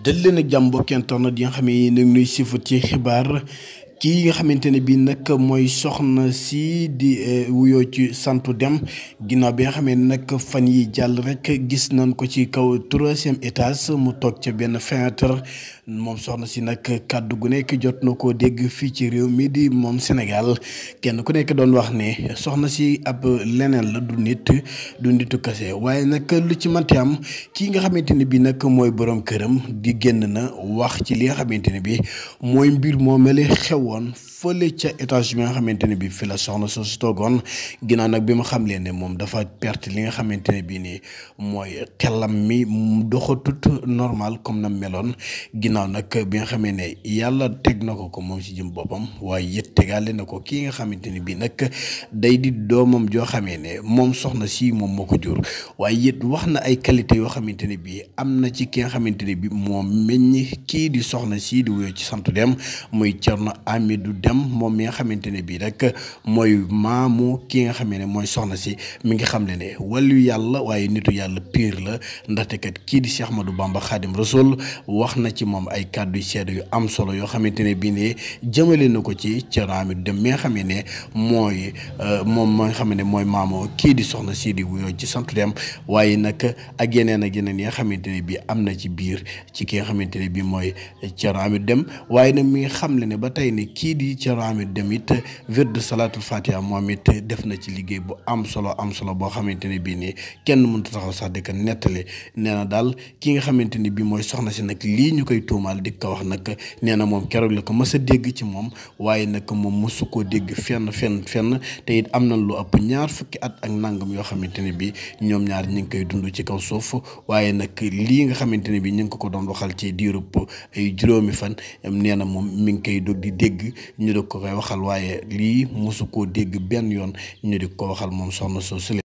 dal leen ak jàmm mbokki internet yi nga xam ne yéen a ngi nuy sifut ci xibaar kii nga xamante ne bii nag mooy soxna si di wuyoo ci santu Deme ginnaaw bi nga xamee ne nag fan yi jàll rek gis nañ ko ci kaw troisième étage mu toog ca benn fenêtre moom soxna si nag kàddu gu nekk jot na koo dégg fii ci réew mi di moom Sénégal kenn ku nekk doon wax ne soxna si ab leneen la du nitu kase waaye nag lu ci manti am kii nga xamante ne bii nag mooy borom këram di génn na wax ci li nga xamante ne bii mooy mbir moomele xewoon fële ca étage bi nga xamante ne bii fi la soxna soosu toogoon ginnaaw nag bi ma xam leen ne moom dafa perte li nga xamante ne bii nii mooy xelam mi doxatut normal comme na meloon ginnaaw nag bi nga xamee ne yàlla teg na ko moom ci jëm boppam waaye it tegaale na ko kii nga xamante ne bii nag day di doomam joo xamee ne moom soxna si moom moo ko jur waaye it wax na ay qualité yoo xamante ne bii am na ci ki nga xamante ne bii moom meññ kii di soxna si di wuyoo ci santu Deme muy Thierno Hamidou Deme moom mi nga xamante ne bii rek mooy maamu ki nga xamee ne mooy soxna si mi ngi xam ne wàllu yàlla waaye nitu yàlla pire la ndaxte kat kii di Cheikh Ahmadou Bamba Khadim Rasoul wax na ci moom ay kàddu yu seede yu am solo yoo xamante ne bii ne jëmale na ko ci Thierno Hamidou Deme mi nga xamee ne mooy moom ma nga xam ne mooy maamu kii di soxna si di wuyoo ci santu Deme waaye nag ak yeneen yi nga xamante ne bii am na ci biir ci ki nga xamante ne bii mooy Thierno Hamidou Deme waaye nag mi ngi xam ne ba tey ne kii di Thierno Hamidou Deme it wird salatul fatiha moom it def na ci liggéey bu am solo boo xamante ne bii nii kenn mënut a taxaw sax di ko nettali nee na daal ki nga xamante ni bii mooy soxna si nag lii ñu koy tuumaal di ko wax nag nee na moom keroog la ko mës a dégg ci moom waaye nag moom mësu koo dégg fenn te it am na lu ëpp ñaar fukki at ak nangam yoo xamante ne bii ñoom ñaar ñu ngi koy dund ci kaw suuf waaye nag lii nga xamante ne bii ñu ngi ko doon waxal ci diirub ay juróomi fan nee na moom mi ngi koy dog di dégg ñu di ko koy waxal waaye lii mosu koo dégg benn yoon ñu di ko waxal moom soxna soosu